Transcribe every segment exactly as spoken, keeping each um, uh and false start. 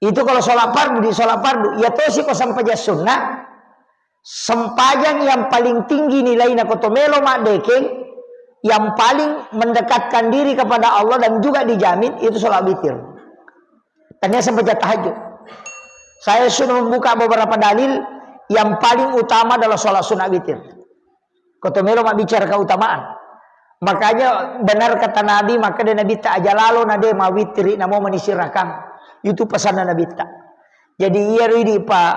Itu kalau sholat fardu, di sholat fardu. Iya tosi ko sempajang sunnah, sempajang yang paling tinggi nilaina ko to melo maddekeng, yang paling mendekatkan diri kepada Allah dan juga dijamin, itu sholat witir. Tania sempajang tahajud. Saya sudah membuka beberapa dalil, yang paling utama adalah sholat sunat witir. Ko to melo mabbicara keutamaan. Makanya benar kata Nabi, maka dia Nabi tak aja lalo na de mawitiri namo manisirakang. Itu pesanna Nabi tak. Jadi iya ridi pa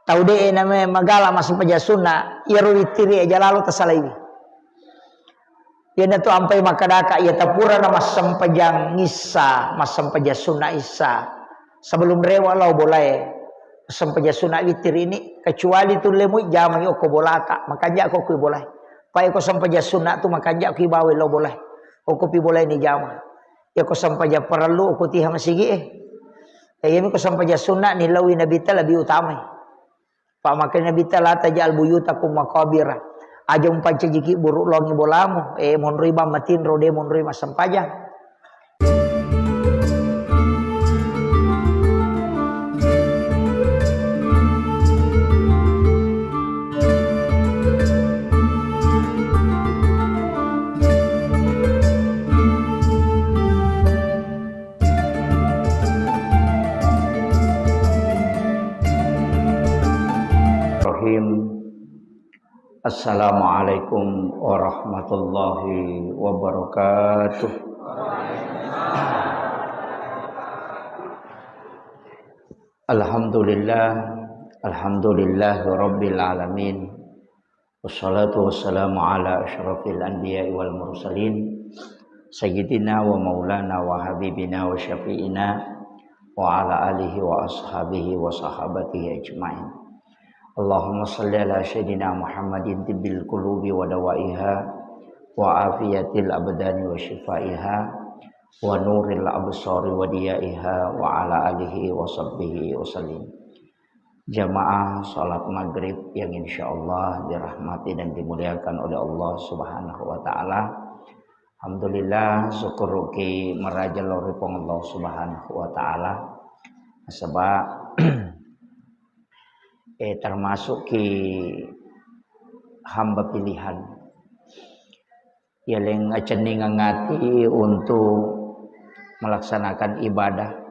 tau de namanya magala massempajang sunna, iya ro witiri aja lalo tasalaiwi. Iyanatu ampai makkadaka, iya tapurana massempajang issa, massempajang sunna issa. Sebelum rewa lao bolae, sempajang sunat witir ini, kecuali tulle mui jamai okko bolata, makanja ko kui bolae. Pae ko sempajang sunat tu makanja kui bawa lao bolae. Okko pi bolae ni jama. Ya ko sempajang parellu okko tiha masigi e. Ya, iya mi ko sempajang sunat ni lawi Nabi ta lebih utamai. Pak makai Nabi ta la tajal buyutakum maqabira. Aja umpancajiki buruk longi bolamu, eh monroi bang matinro de monroi massempajang. Rahim. Assalamualaikum warahmatullahi wabarakatuh. Alhamdulillah, alhamdulillahi rabbil alamin. Wassalatu wassalamu ala asyrafil anbiya'i wal mursalin, sayyidina wa maulana wa habibina wa syafi'ina wa ala alihi wa ashabihi wa sahabatihi ajma'in. Allahumma salli ala sayyidina Muhammadin tibbil qulubi wa dawaiha, wa afiyatil abdani wa shifaiha, wa nuril absari wa diyaiha, wa ala alihi wa sahbihi wa sallim. Jamaah salat maghrib yang insyaallah dirahmati dan dimuliakan oleh Allah Subhanahu wa Ta'ala. Alhamdulillah, syukuruki maraja lao ri Puang Allah Subhanahu wa Ta'ala. Nasaba, eh, termasuk ki hamba pilihan. Yaleng acenningeng ati untuk melaksanakan ibadah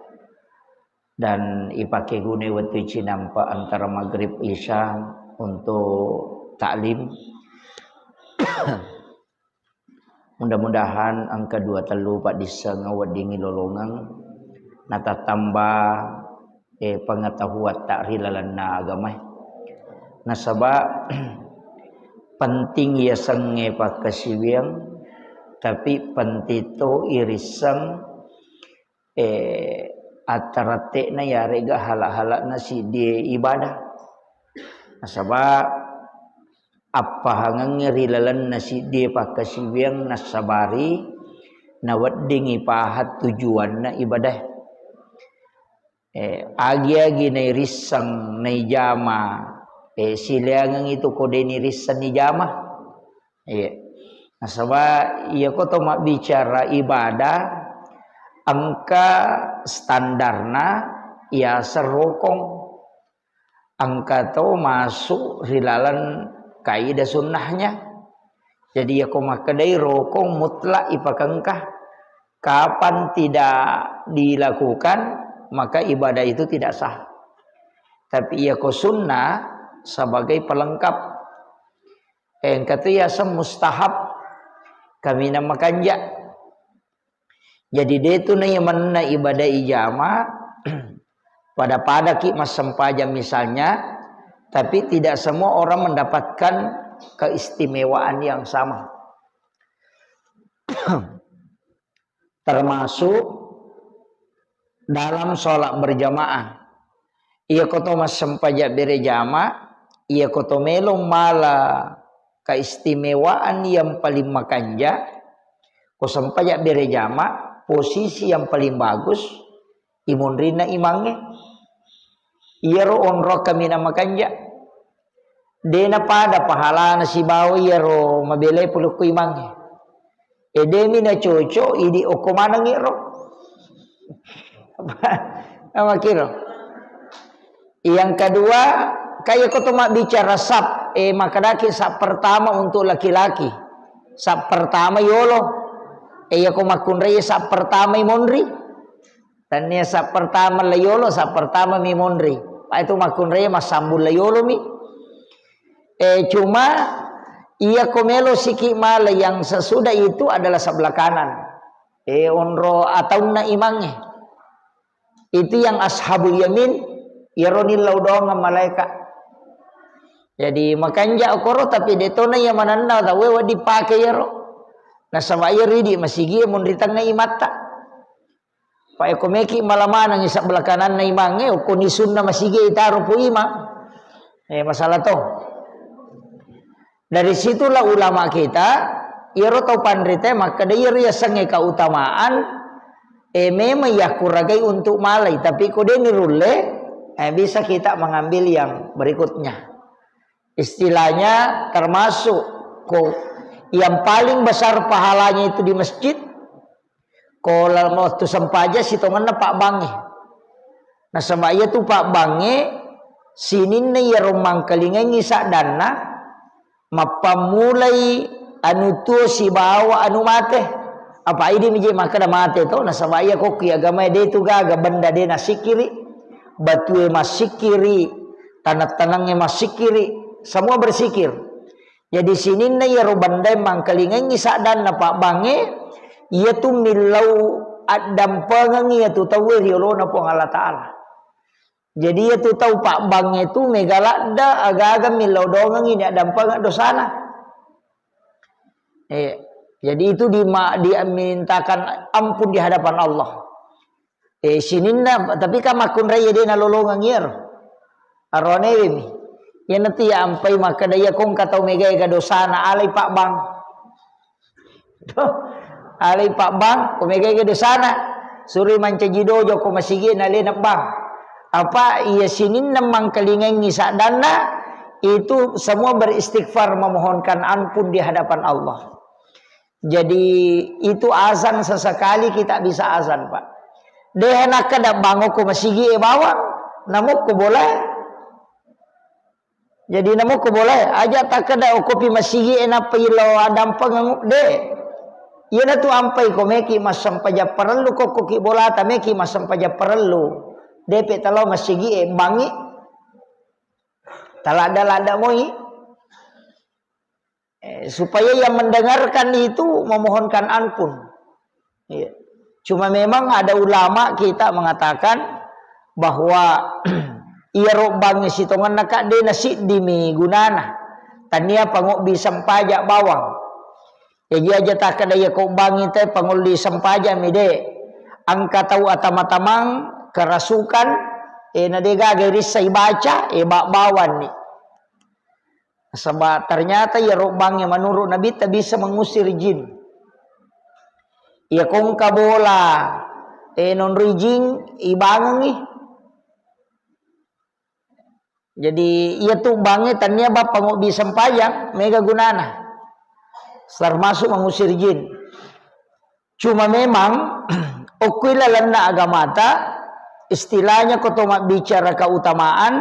dan ipake guna wettu cinampa antara maghrib isya untuk taklim. Mudah-mudahan engka dua tellu paddisseng weddingngi lolongeng natattamba, eh, pengetahuatta ri lalenna agamae. Nasaba penting yasengnge pakkasiwiang, tapi penting to irisseng eh, attaratte'na yarega hala-hala'na siddie ibadah. Nasaba appahangengnge ri lalenna siddie pakkasiwiang nassabari naweddingngi paha tujuanna ibadah. Eh, agi-agi nairisseng naijama, eh, sileangeng itu ko de nirisseng nijama. Iya. Nasaba iya ko to mabbicara ibadah, engka standarna yaseng rokong. Engka to masuk ri laleng kaidah sunnahnya. Jadi iya ko makkedai rokong mutlak ipakengka. Kapan tidak dilakukan, maka ibadah itu tidak sah. Tapi iya ko sunnah sebagai pelengkap. Eh, engka tu yaseng mustahab, kaminang makanja. Jadi de tu naiya manenna ibadah ijama, pada-padaki massempajang misalnya, tapi tidak semua orang mendapatkan keistimewaan yang sama. Termasuk dalam sholat berjamaah. Iya ko to massempajang berejama, iya ko to melo mala keistimewaan yang paling makanja, ko sempajang berejama, posisi yang paling bagus, imunrinna imangnge. Iyaro onro kaminang makanja. De napada pahalana sibawa iyaro mabelai pulukku imangnge. Edemi na cocok, idi okko maneng iro. Amakiro. Yang kedua, kayak kau tu mak bicara sap, eh, makadaki sap pertama untuk laki-laki. Sap pertama yolo. Eh, ya kau makunrai sap pertama i monri. Tania sap pertama la yolo, sap pertama mi monri. Pak itu makunrai massambung la yolo mi. Eh, cuma iya komelo siki mala yang sesudah itu adalah sebelah kanan. Eh, onro ataunna imangnge. Itu yang ashabul yamin, iyaro nillau doang malaikat. Jadi makanja okoro tapi detona iya mananna tauwe wedding pake iyaro. Nasaba iya ridi masigi monri tengnga imatta. Pak eko meki mala maneng sebelah kananna imangnge, okko ni sunna masigi itaro po imang. Eh, masalah to. Dari situlah ulama kita, iyaro tau panrita makkeda iyaro yasengnge keutamaan, eh, memang yakuragai untuk malai, tapi ko deni rulle, eh, bisa kita mengambil yang berikutnya. Istilahnya termasuk ko yang paling besar pahalanya itu di masjid, ko laleng wettu sempajang sitongenna pabbangnge. Nasaba iyatu pabbangnge sininna iyaro mangkalingaingngi saddanna, mappammulai anu tuo sibawa anu mate. Apa idi mi je makkeda mate to, nasaba iya kokki agamae de tu gaga benda de nasikiri, batue masikiri, taneng-tanengnge masikiri, semua bersikir. Jadi sininna iyaro benda mangkalingaingngi saddanna pabbangnge, iyatu millau addampengengngi iyatu tauwe ri olona Puang Allah Ta'ala. Jadi iyatu tau pabbangnge tu mega ladda agaga millau dongengngi ni addampengeng dosana. Eh, jadi itu dima-, dimintakan ampun di hadapan Allah. Eh, sininna, tapi kan makkunrai de nalolongeng iyaro. Aronewe mi. Iyanatu iya ampai makkeda iya kongka tau mega-ega dosana alai pabbang. Alai pabbang, ko mega-ega dosana. Suroi mancaji dojo ko masigi nalena bang. Apa iya sininna mangkalingaingngi saddanna itu semua beristighfar memohonkan ampun di hadapan Allah. Jadi itu azan sesekali kita bisa azan, Pak. Deha nakkeda bangoko masigi e bawang, namukko bola. Jadi namukko bola, aja takkeda okkopi masigi e nappa ilo adampengeng de. Iyanatu ampai ko meki massempajang parellu kokkoki bolata meki massempajang parellu. Depe talo masigi e bangi. Taladda-ladda moi. Eh, supaya yang mendengarkan itu memohonkan ampun. Iya. Cuma memang ada ulama kita mengatakan bahwa iyaro bangnge sitongenna ka de nasiddi mi gunana. Tania pangobbi sempajang bawang. Jadi aja takkeda iya ko bangngi te pangolli sempajang mi de. Engka tau atama-tamang kerasukan, eh, na de gaga rissa ibaca, eh, ba-, bawanni. Nasaba ternyata iyaro bangnge menurut Nabitta bisa mengusir jin. Iya kongka bola, eh, nonroi jin, ibangengngi. Jadi, iyatu bangnge tania bappa ngobbi sempajang, mega gunana. Termasuk mengusir jin. Cuma memang, okkui lalenna agamata, istilahnya ko to mabbicara keutamaan,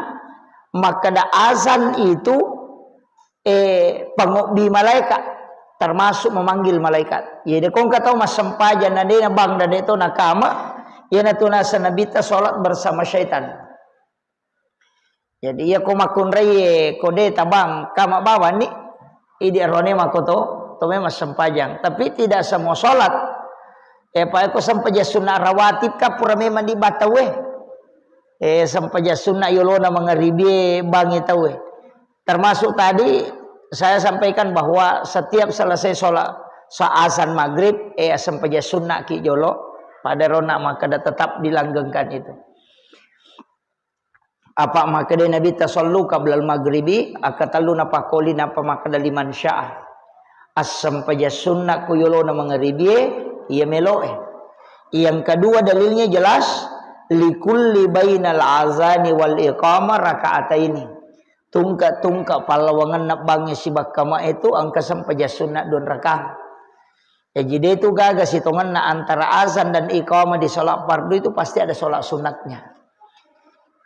makkeda azan itu, eh, pangobbi malaikat, termasuk memanggil malaikat. Jadi, kongka tau massempajang na de na bang, na de to nakama, iyanatu nasa Nabitta sholat bersama syaitan. Jadi, iya ko makkunrai, ko de tabang, kama bawanni, idi arone mako to, to memang sempajang. Tapi tidak semua sholat. Eh, pa ko sempajang sunnah rawatib ka pura memang di batawe. Eh, sempajang sunnah yolona mangaribie bangi tawe. Termasuk tadi saya sampaikan bahwa setiap selesai sholat sa-, azan maghrib, eh, sempajang sunnah ki jolo, pada rona maka tetap dilanggengkan itu. Apa makkeda Nabitta, "Sallu qablal maghribi," akka tellu napakkoli, nappa makkeda, "Liman syaa." Assempajang sunna ko yolona mangaribie, iya meloe. Yang kedua dalilnya jelas, "Likulli bainal azani wal iqamah raka'ataini." Tungke-tungke pallawangenna bangnge sibakka mae tu engka sempajang sunna dua rakaat. Jaji, de tu gaga sitongenna antara azan dan iqamah di salat fardu itu pasti ada salat sunatnya.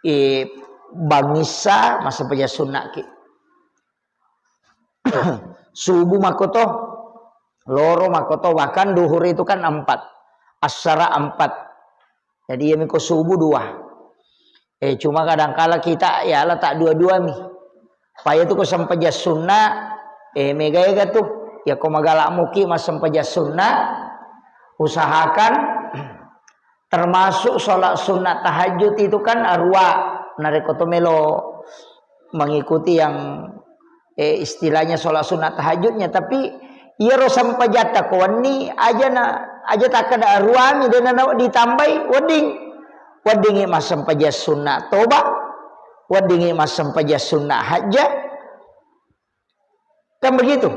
Eh, bangissa massempajang sunnaki. Subuh makoto, loro makoto, bahkan duhur itu kan empat, asara empat. Jadi iya miko subuh dua. Eh, cuma kadangkala kita ya Allah tak dua-dua mi. Paya tu ko sempajang sunna, eh, mega-ega tu. Ya ko magala muki massempajang sunna, usahakan termasuk sholat sunat tahajud itu kan arwa. Narekko to melo mengikuti yang, eh, istilahnya sholat sunat tahajudnya, tapi iyaro sempajatta ko wenni aja na, aja takkeda aruami, de na ditambai, wedding. Weddingi massempajang sunna toba, weddingi massempajang sunna hajja. Kan begitu.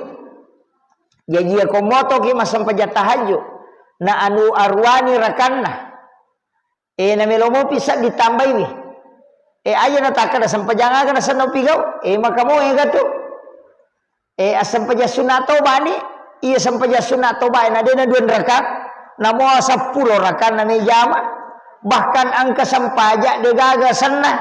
Jaji ya ko motoki massempajang tahajud, na anu aruani rakanna. Eh, na melo mopi seddi tambaiwi. Eh, aja na takkeda sempajang aga na senna upigau. Eh, maka mo ega tu. Eh, assempajang sunna toba ni, iya sempajang sunna toba na dena dua rakaat, namo seppulo rakaat na mejama. Bahkan engka sempajang degaga senna.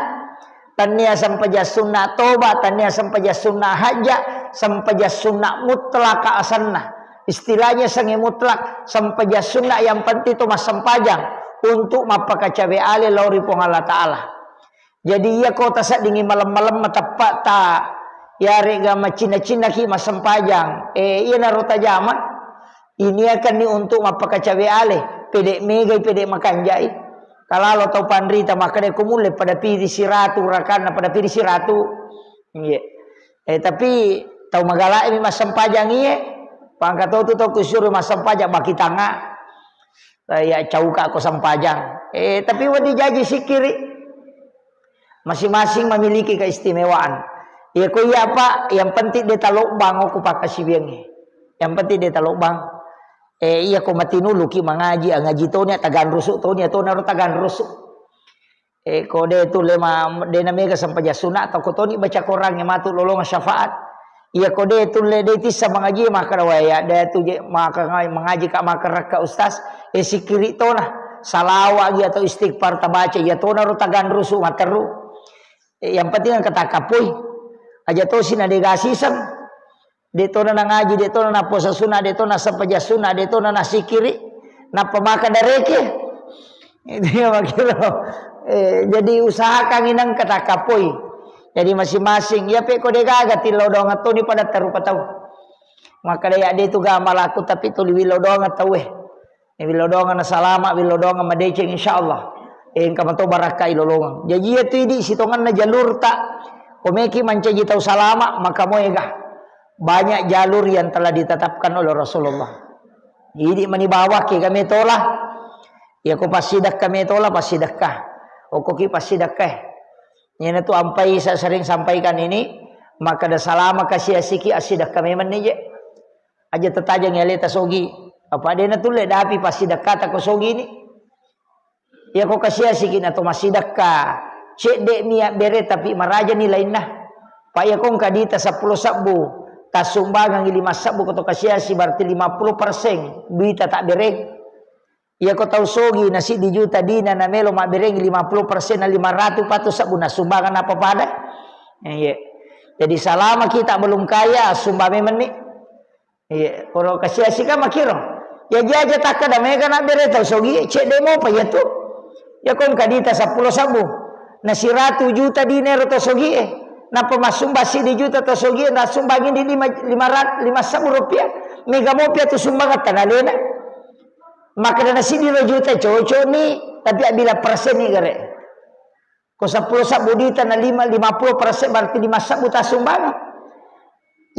Tania sempajang sunna toba, tania sempajang sunna hajja, sempajang sunna mutlaka asenna. Istilahnya sange mutlak, sempajang sunna yang penting tu massempajang untuk mappakacawe ale lao ri Puang Allah Ta'ala. Jadi iya ko taseddingi malem-malem mateppa ta, yarega macinna-cinnaki massempajang. Eh, iyanaro tajama, iniakanni untuk mappakacawe ale, pede megai, pede makanjai. Kalalo tau panrita makkeda ko mulle pada piri siratu rakanna, pada piri siratu. Iya. Eh, tapi tau magalae mi massempajang iye, pangka to tu tau kusuru massempajang baki tanga. Eh, ya cauka ko sempajang. Eh, tapi wedding jaji sikkiri. Masing-masing memiliki keistimewaan. Iya ko iya apa, yang penting de talobbang ko pakkasiwiangnge. Yang penting de talobbang. Eh, iya ko matinuluki mangaji, angaji tonia taganrusu tonia tonaro taganrusu. Eh, ko de tulle ma, de na mega sempajang sunna, tau ko toni baca Quran e matu lolongang syafaat. Iya ko de tulle de tissa mangaji, makkeda waya de tu je maka ngai-, mangaji ka maka rakka ustaz. Eh, sikkiri tona, salawa gi atau istighfar tabaca, iya tona ro taganrusu matteru. Eh, yang penting engka takkapoi. Aja tosi na de gasiseng. De tona nangaji, de tona naposa sunna, de tona sempajang sunna, de tona nasikiri, nappa maka dareke. Itu ya makkiro. Eh, jadi usahakan inang katakkapoi. Jadi masing-masing. Ya pe ko de gaga tillau doang toni pada tarupa tau. Maka de ya de tu ga malaku tapi tuli willau doang tau eh. Eh, willau doang na salama, willau doang madeceng insyaallah. Eh, engka mato barakka ilolongeng. Jadi iya tu idi sitonganna jalurta. Komeki mancaji tau salama, maka moega. Banyak jalur yang telah ditetapkan oleh Rasulullah. Idi mani bawah ke kami tola. Ya ko passidekka me tola, passidekka. Okoki passidekka. Iyana tu ampai saya sering sampaikan ini, maka da salama kasiasiki assidekka memang ni je. Aja tetajang aleta sogi. Apa dena tulle dapi passidekka ta ko sogi ni. Iya ko kasiasiki na to massidekka, cedde mi abbere tapi marajani lainna. Pa iya ko engka dita seppulo sebbu, tassumbangangi lima sebbu ko to kasiasi berarti lima puluh persen duita tabbere. Iya ko tau sogi na siddi juta dina na melo mabberengi lima puluh persen na lima ratu patu sebbu na sumbangan apa pada. Iya. Jadi salama kita belum kaya, sumbang memang ni. Iya, koro kasiasi ka makkiro. Ya jaja takkada mega nabbere tau sogi, cedde mopa iya tu. Ya ko engka dita seppulo sebbu. Na siratu juta dina ero tau sogi e. Nappa massumba siddi juta tau sogi e, na sumbangi di lima, lima rat-, lima sebbu rupiah. Mega mopa iya tu sumbangan tanalena. Maka dana siddi juta cocok ni, tapi abila persen ni gare. Ko seppulo sebbu dita na lima, lima puluh persen berarti lima sebbu tassumbangan.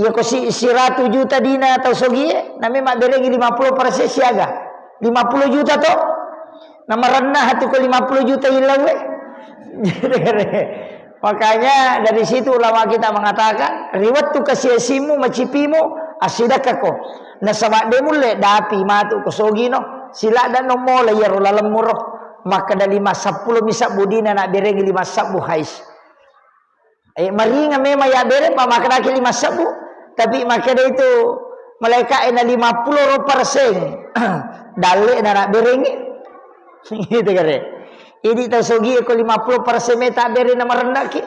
Iya ko si, siratu juta dina tau sogi e, na memang berengi lima puluh persen siaga. Lima puluh juta to? Na marenna tu ko lima puluh juta ilau e. Makanya dari situ ulama kita mengatakan, riwettu kasiasimu, macipimu, assidekkako. Nasaba de mulle dapi matu ko sogino, siladda no mola iyaro lalemmuro. Makkeda lima seppulo mi sebbu dina nabberengi lima sebbu hais. Eh, maringa memang ya bere pa makkedaki lima sebbu, tapi makkeda itu malaika e na lima puluh ro persen dalle na nabberengi. Gitu kare. Idi tau sogi ko lima puluh persen meta bere na marendaki.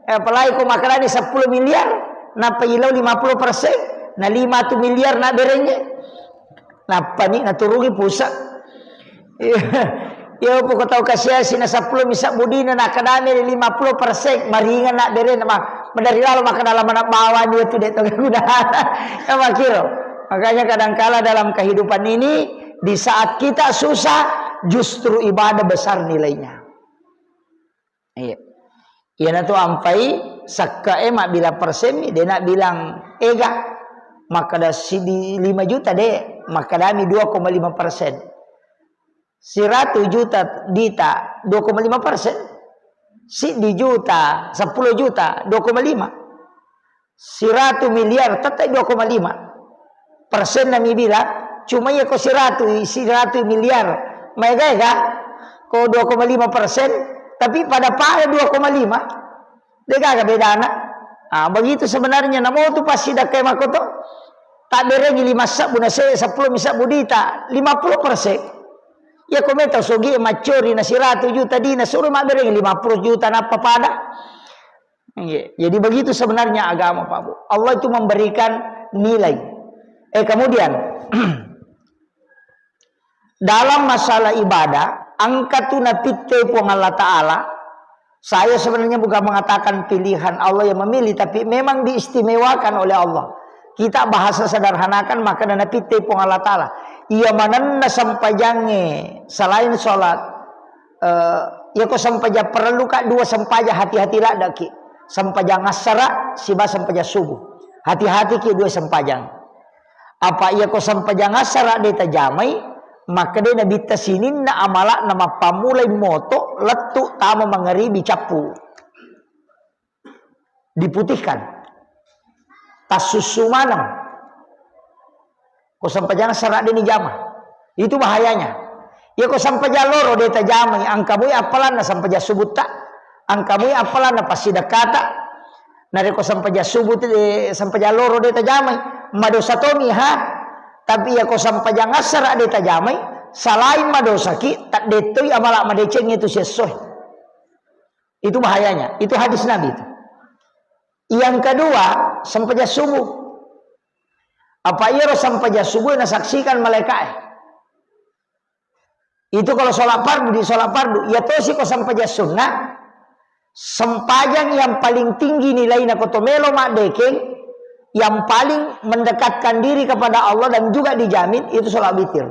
Apalagi ko makanani sepuluh miliar, napa ilau lima puluh persen, na lima tu miliar na berenge. Napani naturungi pusat. Iya, poko tau kasiasi na sepuluh misa budina na kadami lima puluh persen, maringan na berena, ma-, madari lalo maka dalam anak bawani itu de' tau guna. Makiro. Makanya kadangkala dalam kehidupan ini, di saat kita susah, justru ibadah besar nilainya. Iya. Iyanatu ampai sakkae mabbilang persenni, de' nabilang ega. Makkada siddi lima juta de', makkadami dua koma lima persen. Siratu juta dita, dua koma lima persen. Siddi juta, sepuluh juta, dua koma lima. Siratu miliar, tette' dua koma lima persen nami bilang, cuma iya ko siratu, siratu miliar, maega-ega, ko dua koma lima persen, tapi pada-pada dua koma lima, de' gaga bedana. Ah, begitu sebenarnya, namo tu pasti dakkai makoto, tabberengi lima sabbu na se-, sepuluh mi sabbu dita, lima puluh persen. Iya ko meta sogi maccori na siratu juta dina, suro mabberengi lima puluh juta nappa pada. Iya. Jadi begitu sebenarnya agama, Pak Bu. Allah itu memberikan nilai. Eh, kemudian, dalam masalah ibadah, engka tu napitte Puang Allah Ta'ala. Saya sebenarnya bukan mengatakan pilihan Allah yang memilih, tapi memang diistimewakan oleh Allah. Kita bahasa sederhanakan, maka napitte Puang Allah Ta'ala. Iya manenna sempajangnge selain sholat, eh, iya ko sempajang parellu ka dua sempajang, hati-hati laddaki. Sempajang assara siba sempajang subuh. Hati-hati ki dua sempajang. Apa iya ko sempajang assara de' tajamai, maka de' nabitta sininna amala'na mappammulai moto lettu tama mangaribi cappu. Diputihkan. Tassussu maneng. Ko sempajang assara de' nijama. Itu bahayanya. Iya ko sempajang loro de' tajamai, angka mui appalanna sempajang subutta, angka mui appalanna passidekkata. Narekko sempajang subuh te-, sempajang loro de' tajamai, madosa tomi ha. Tapi iya ko sempajang assara de' tajamai, salain madosaki, taddettoi amala madeceng itu siessoe. Itu bahayanya. Itu hadis Nabi itu. Yang kedua, sempajang subuh. Apa iyaro sempajang subuh nasaksikan malaika'e. Itu kalau sholat fardu, di sholat fardu. Iya tosi ko sempajang sunnah, sempajang yang paling tinggi nilaina ko to melo maddekeng, yang paling mendekatkan diri kepada Allah dan juga dijamin, itu sholat witir.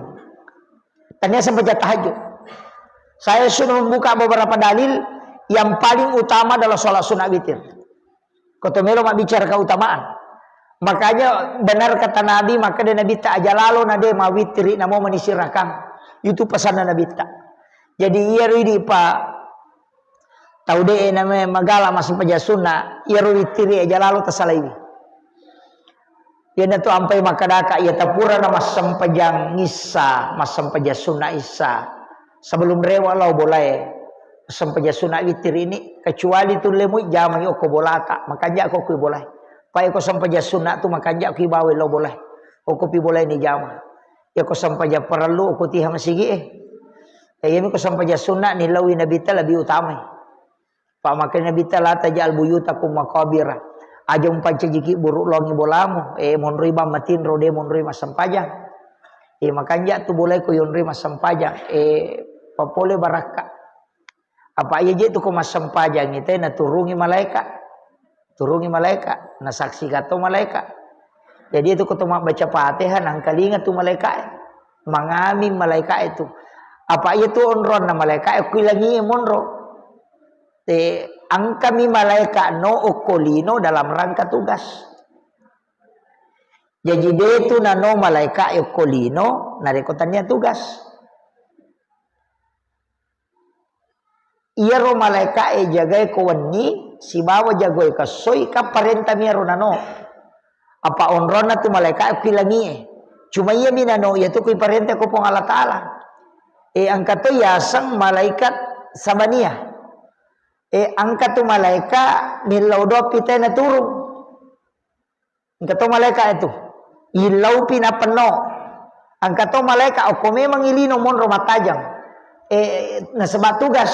Tania sempajang tahajud. Saya sudah membuka beberapa dalil, yang paling utama adalah sholat sunat witir. Ko to melo mabbicara keutamaan. Makanya benar kata Nabi, maka dia Nabi ta aja lalo na de' mawitiri namo manisi rakang. Itu pesanna Nabi ta. Jadi iya ridi pa tau de' na me-, magala massempajang sunna, iyaro witiri aja lalo tasalaiwi. Iyanatu ampai makkadaka, iya tapurana massempajang issa, massempajang sunna issa. Sebelum rewa lao bolae, sempajang sunna witiri ini, kecuali tulle mui jamai okko bolata, makanja ko kui bolae. Pai ko sempajang sunna tu makanja kui bawa lao bolae. Okko pi bolae ni jama. Iya ko sempajang parellu okko tiha masigi e. Iya mi ko sempajang sunna ni lawi Nabi ta lebih utamai. Pammakana Nabitta, "La taj'al buyutakum maqabira." Aja umpancajiki buru longi bolamu, eh, monroi bang matinro, de monroi massempajang. Eh, makanja tu bolae ko yonroi massempajang, eh, papole barakka. Apa iya je tu ko massempajang ite naturungi malaika. Turungi malaika, nasaksi kato malaika. Jadi itu ko to mabbaca Fatihah, nangkalinga tu malaika e. Mangami malaika e tu. Apa iya tu onronna malaika e, kui langi e monro. Te, engkami malaika no okko lino dalam rangka tugas. Jaji de tu nano malaika e okko lino narekko tania tugas. Iyaro malaika e jagai ko wenni sibawa jagai ko essoi, ka parenta mi iyaro nano. Apa onronna tu malaika e okki langi e. Cuma iya mi nano iya tu kui parenta ko Puang Allah Taala. E, engka to yaseng malaikat Sabaniyah. E, engka tu malaika millau doang pitae naturung. Engka to malaika e tu. Illau pi napenno. Engka to malaika okko memang ilino monro mattajang. Eh, nasaba tugas.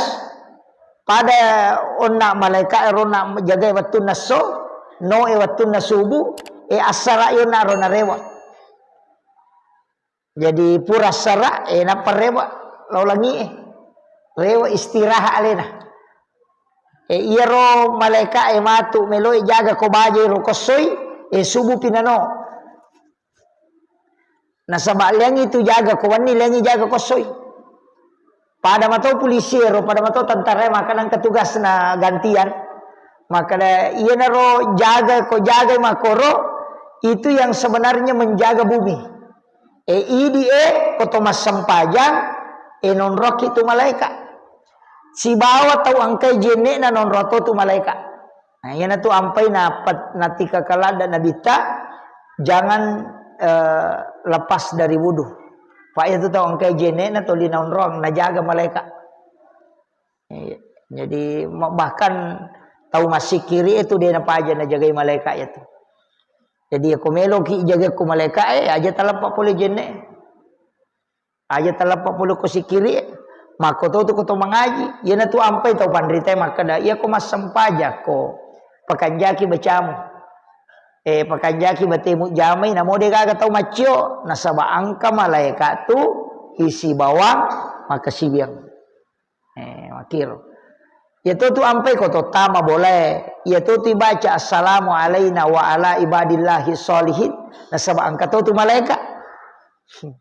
Pada onna malaika ero na jagai wettunna esso, no e wettunna subuh, e assara yonna ro narewa. Jadi pura assara, e nappa rewa lao langi e. Rewa istirahat alena. E iyaro malaika e matu meloi jaga ko baja ro kossoi, e subuh pinano. Nasaba liangi tu jaga ko wenni, liangi jaga ko essoi. Pada mato polisi ero, pada mato tentara e, maka nengka tugasna gantian. Maka da, iyanaro jaga ko jaga makoro, itu yang sebenarnya menjaga bumi. E idi e, ko to massempajang, e nonroki tu malaika. Sibawa tau engkai jenne'na nonro to tu malaika. Nah, iyanatu ampai na pet-, natika kaladda Nabitta, jangan, eh, lepas dari wudu. Pak, iyatu tau engkai jenne'na toli naonrong, najaga malaika. Iya. Jadi, ma-, bahkan tau massikiri itu de napaja najagai malaika iyatu. Jadi, ko meloki jaga ku malaika, eh, aja taleppa pole jenne. Aja taleppa pole ko sikiri, makko to tu ko to mangaji. Iyanatu ampai tau panrita makkeda, iya ko massempajang ko, pakanjaki bacamu. Eh, pakanjaki batemu jamai, namo de gaga tau maccio, nasaba engka malaika tu isi bawang makasiwiang. Eh, makkiro. Iya to tu ampai ko to tama bolae. Iya to tu ibaca, "Assalamu alaina wa ala ibadillahi sholihin." Nasaba engka to tu malaika.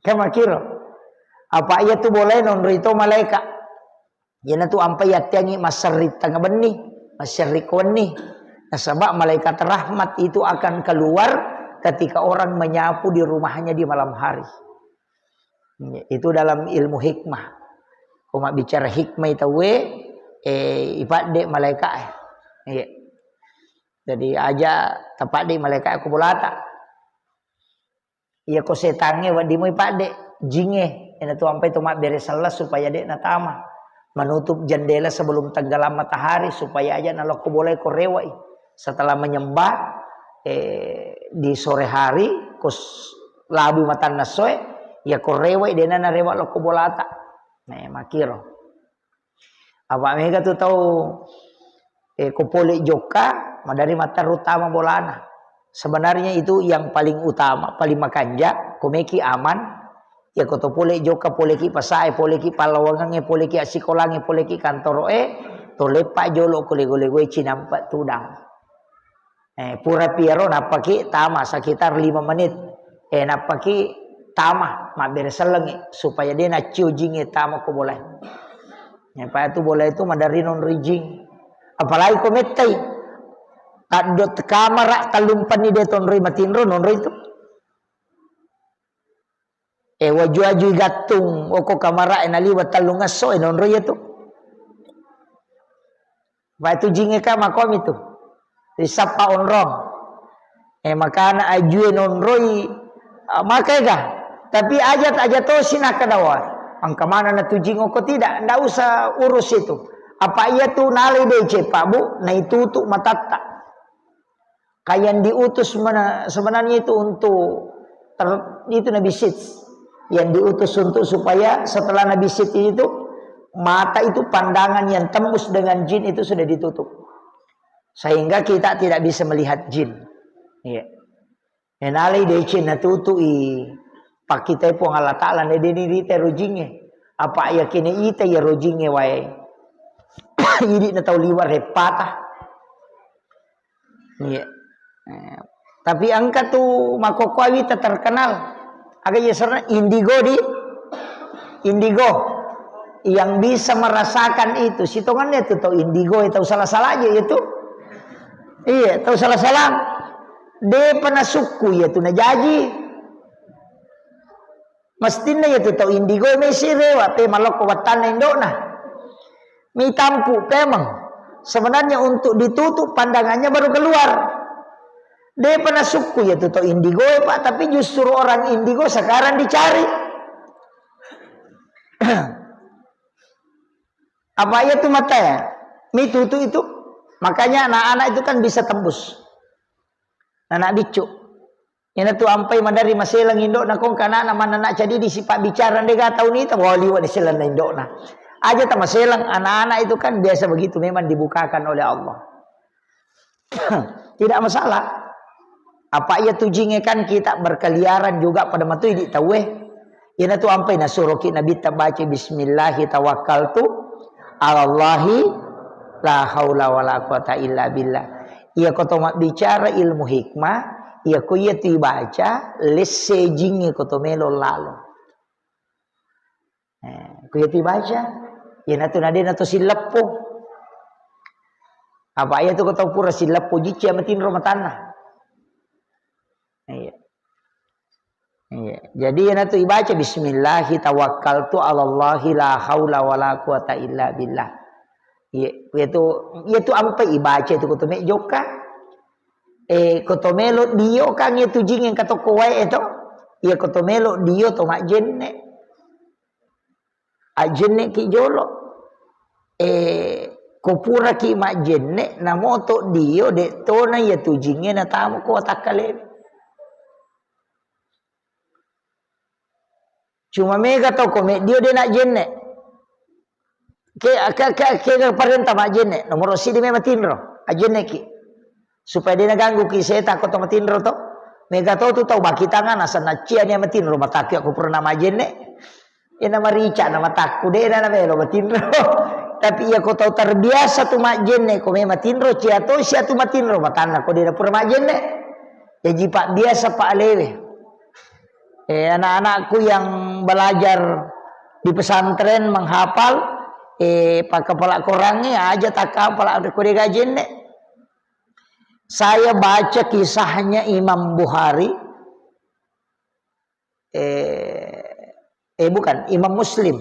Kan makkiro. Apa iya tu bolae nonroi to malaika. Iyana tu ampai yatteangi masserri tengnga benni, masserri ko wenni. Nasaba malaikat rahmat itu akan keluar ketika orang menyapu di rumahnya di malam hari. Itu dalam ilmu hikmah. Ko mabbicara hikmah tauwe, eh, ipadde malaika e. Iya. Jadi aja tapadde malaika e ko bolata. Iya ko setangnge wedding moi padde, jingnge. Ena tu ampai to mabbere sellang supaya de natama. Menutup jendela sebelum tenggelam matahari supaya aja nalokko bolae ko rewai. Setelah menyembah, eh, di sore hari, ko s-, labu matanna essoe, iya ko rewai, dena narewa lokko bolata. Nah, makiro. Apa mega tu tau, eh, ko pole jokka, madari matteru tama bolana. Sebenarnya itu yang paling utama, paling makanja, ko meki aman, iya ko to pole jokka, poleki pasae, poleki pallawangengnge, poleki assikolangnge, poleki kantoroe, to leppa jolo ko lego-legoe cinampa tudang. Eh, pura piaro nappaki tama sekitar lima menit. Eh, nappaki tama, mabbere sellengngi, supaya de naccio jingnge tama ko bolae. Eh, pa tu bolae tu maderri nonroi jing. Apalagi ko mettai. Taddo kamara tellumpenni de tonroi matinro nonroi tu. Eh, waju-wajui gattung, oko kamara e naliwa tellung esso e nonroi tu. Batu jingnge ka makomi tu. Risappa onrong. Eh, makana ajue nonroi, ah, maka ega. Tapi aja, aja tosi nakadawa. Engka mana na tu jing oko tidak, ndak usah urus itu. Apa iya tu nalai deceng, Pak Bu, naitutu matatta. Ka yang diutus mena-, sebenarnya itu untuk ter-, itu Nabi Syit. Yang diutus untuk supaya setelah Nabi Syit itu, mata itu pandangan yang tembus dengan jin itu sudah ditutup. Sehingga kita tidak bisa melihat jin. Iya. Menalai deceng natutui pakkitai Puang Allah Ta'ala, ne deni rita ero jingnge. Apa yakin ita iyaro jingnge wae. Idi na tau liwa reppata. Iya. Eh, tapi engka tu makkokkoe wita terkenal. Aga iya asenna? Indigo di, indigo. Yang bisa merasakan itu. Sitongenna tu tau indigo, tau salah-salah aja itu. Iya, tau salah-salah. Depa nasukku iya tu najaji. Mestinna iya tu tau indigo mesi rewa, pe malokko wattanna indokna. Mitampu pemeng. Sebenarnya untuk ditutup pandangannya baru keluar. Depa nasukku iya tu tau indigo, Pak, tapi justru orang indigo sekarang dicari. Apa iya tu mata ya? Mitutu itu. Makanya anak-anak itu kan bisa tembus. Anak biccu. Ina tu ampai madari maselang indokna kong kanana manana cadi di sipak bicara ndega tau nita, wah, liwa di selang indokna. Aja tamaselang, anak-anak itu kan biasa begitu, memang dibukakan oleh Allah. Tidak masalah. Apa iya tu jinge kan kita berkeliaran juga pada matu idi tauwe. Ina tu ampai nasuroki Nabi tabaca bismillahi tawakkaltu alallahi la haula wala quwata illa billah. Iya ko to mabbicara ilmu hikmah, iya ko iya tu ibaca lesse jinge ko to melo lalo. Eh, ku iya tu ibaca, iyanatu nadena to silleppo. Apa iya tu ko tau pura silleppo jicci matinro matanna. Iya. Iya. Jadi iyanatu ibaca bismillahi tawakkaltu alallahi la haula wala quwata illa billah. Iya, iya tu, iya tu ampe ibaca tu ko to me jokka. Eh, ko to melo dio kan iya tu jinge katokko wae to. Iya ko to melo dio to majjenne. Ajjenneki jolo. Eh, ko puraki majjenne, namoto dio, de tona iya tu jinge natamo ko watakkale. Cuma mega to ko meddio de najjenne. Ke, ke, ke, ke parenta majjenne, nomoro sidi me matinro, ajjenneki. Supaya de naganggu ki setan ko to matinro to. Mega to tu tau bakitanga nasenna cia ni matinro matakku aku pura majjenne. Ena marica na matakku, de na melo matinro. Tapi iya ko tau terbiasa tu majjenne, ko me matinro, cia to sia tu matinro, matanna ko de pura majjenne. Jaji pak biasa pak alewe. Eh, anak-anakku yang belajar di pesantren menghafal, eh, pakkapala korangnge aja takkapala ko de gajenne. Saya baca kisahnya Imam Bukhari, eh, eh, bukan, Imam Muslim.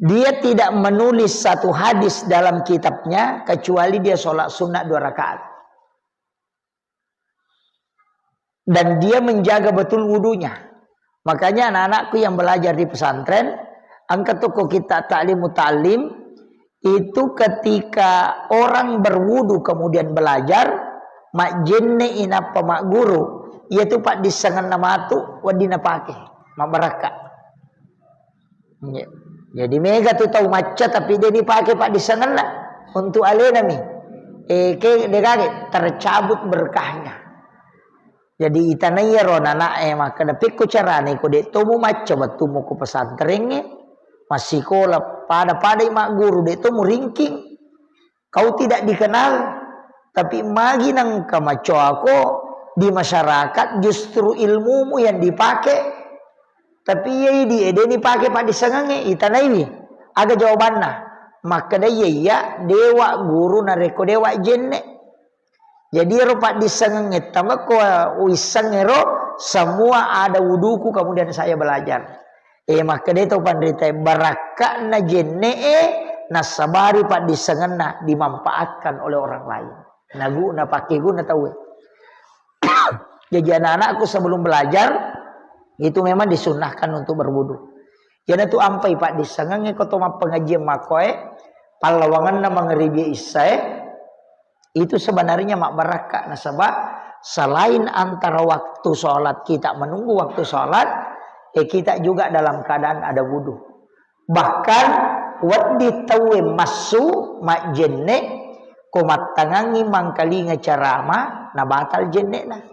Dia tidak menulis satu hadis dalam kitabnya kecuali dia sholat sunnah dua rakaat. Dan dia menjaga betul wudunya. Makanya anak-anakku yang belajar di pesantren, engka tu ko kita taklim muta'allim, itu ketika orang berwudu kemudian belajar, majjenne inappa magguru, iya tu paddissengenna matu wedding napake, mabbarakka. Iya. Jadi mega tu tau macca tapi de nipake paddissengenna untuk alenami. Eh, ke de gaga tercabut berkahnya. Jadi itanai ro nanae makkeda pekko carane ko de to mu macca wettu mu ko pesantrengnge, massikola pada-padai magguru de to mu ringking. Kau tidak dikenal, tapi magi nengka macoako di masyarakat justru ilmumu yang dipakai, tapi iya idi ede ni pake paddissengengnge, itanaiwi. Aga jawabanna? Makkeda iya iya dewa guru narekko dewa jenne. Jadi ero paddissengengnge tamako uisseng ero semua ada wuduku kemudian saya belajar. Eh, makkeda to panrita, barakka'na jenne'e nassabari paddissengenna dimanfaatkan oleh orang lain. Naguna, pakkeguna tauwe. Jadi anak-anakku sebelum belajar itu memang disunnahkan untuk berwudu. Iyanatu ampai paddissengengnge ko to mappengajian makkoe, pallawangenna mangribi issae, itu sebenarnya mabbarakka nasaba selain antara waktu sholat kita menunggu waktu sholat, eh, kita juga dalam keadaan ada wudu. Bahkan wedding tauwe massu majjenne ko mattangangi mangkalinga carama nabatal jenne'na.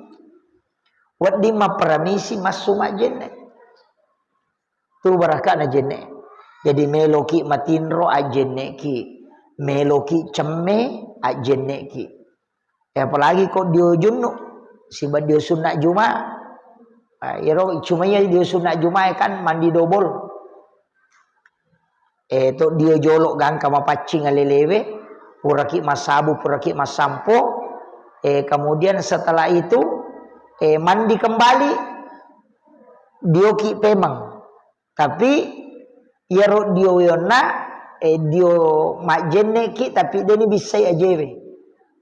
Wedding mapparamisi massu majjenne. Tu barakka'na jenne. Jadi meloki matinro ajjenneki, meloki cemme ajjenneki. Eh, apalagi ko dio junnu siba dio sunna juma. Ah, iro cuma iya dio sunna juma kan mandi dobol. Eh, to dio jolo gangka mapaccing alelewe, puraki massabu, puraki massampo. Eh, kemudian setelah itu, eh, mandi kembali, dioki pemeng. Tapi iyaro dio yonna, eh, dio majjenneki, tapi deni bissai ajewe.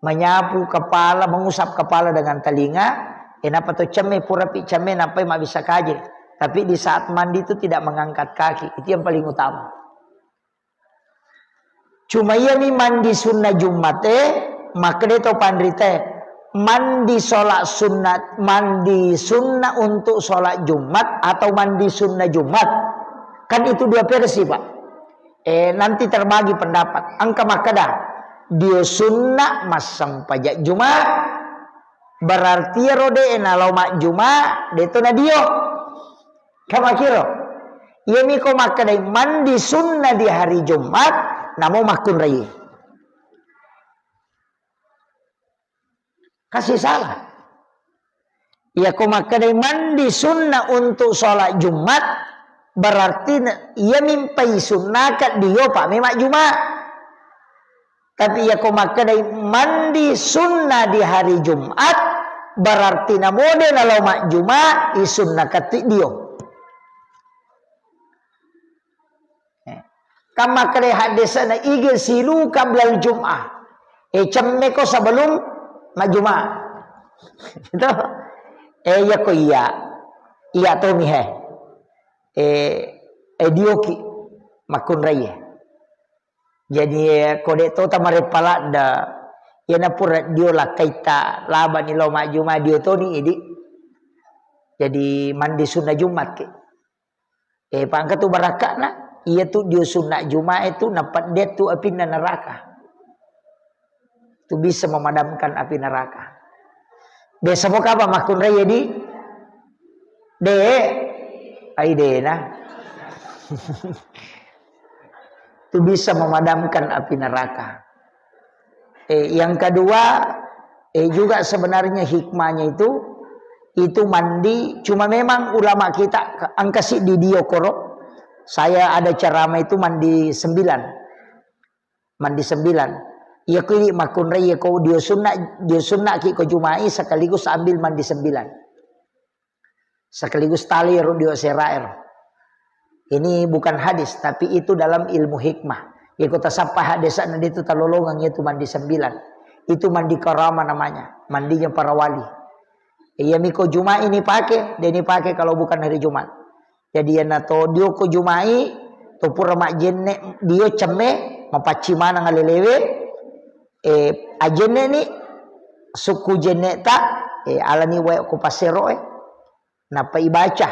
Menyapu kepala, mengusap kepala dengan telinga, eh, napa to cemme, purapi cemme, napai mabbissa kaje. Tapi di saat mandi itu tidak mengangkat kaki, itu yang paling utama. Cuma iyami mandi sunna Jumat e, makkeda to panrita e, mandi sholat sunat, mandi sunna untuk sholat Jumat atau mandi sunna Jumat. Kan itu dua versi, Pak. Eh, nanti terbagi pendapat. Engka makkeda, dio sunna massempajang Juma, berarti ero de nalao majjuma, de to na dio. Kamakiro. Iyami ko makkedai mandi sunna di hari Jumat, namo makkunrai. Kasih salah. Iya ko makkedai mandi sunna untuk sholat Jumat, berarti na-, iya mimpai sunnaka dio pa memang Jumat. Tapi iya ko makkedai mandi sunna di hari Jumat, berarti namode nalao majjuma, isunnaka ti dio. Eh, kan makkeda hadesana, "Igsilu qablal jum'ah." Eh, cemmeko sebelum majjuma. Gitu. Eh, iya ko iya. Iya tomi he. Eh, eh, dioki makkunrai. Jadi, eh, ko de to tamareppa ladda, iyana pura dio lakkaita labani lao majjuma dio toni idi. Jadi mandi sunna Jumat ke. Eh, pangka tu barakka'na, iya tu dio sunna Jumae tu napedde tu apinna neraka. Tu bisa memadamkan api neraka. Biasa mo kapa makkunrai di? De, ai dena. Tu bisa memadamkan api neraka. Eh, yang kedua, eh, juga sebenarnya hikmahnya itu, itu mandi, cuma memang ulama kita angkasi di dio koro. Saya ada ceramah itu mandi sembilan. Mandi sembilan. Iya ko idi makkunrai, iya ko dio sunna, dio sunna ki ko Jumai sekaligus ambil mandi sembilan. Sekaligus tali ro dio sera ero. Ini bukan hadis, tapi itu dalam ilmu hikmah. Iko tasappa hadis itu talolongang itu mandi sembilan. Itu mandi karama namanya, mandinya para wali. Iya miko Jumai ini pakai, dia ini pakai kalau bukan hari Jumat. Jadi iyana to dio ko Jumai, to pura majjenne dio cemme, mapacci maneng alelewe, eh, ajenne ni sukku jenne ta, eh, alani wae ko pasero, eh. Nappa ibaca,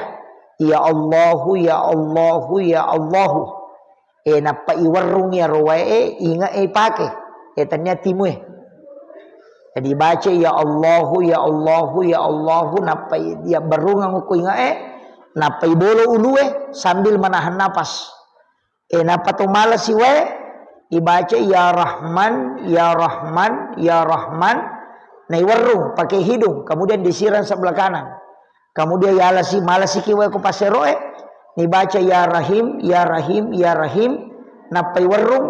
"Ya Allahu, ya Allahu, ya Allahu." Eh, nappa iwerrung iyaro wae, eh, inge, eh, pake. Eh, tania timue. Jadi baca, "Ya Allahu, ya Allahu, ya Allahu," nappa i-, iya berrungang ko inge, eh, nappa ibolo ulue sambil menahan napas. Eh, nappa to malasi wae, ibaca, "Ya Rahman, ya Rahman, ya Rahman." Naiwerrung pakai hidung, kemudian disiram sebelah kanan. Kemudian yalasi, malasiki wae ko passeroe, nibaca, "Ya Rahim, ya Rahim, ya Rahim." Nappa iwerrung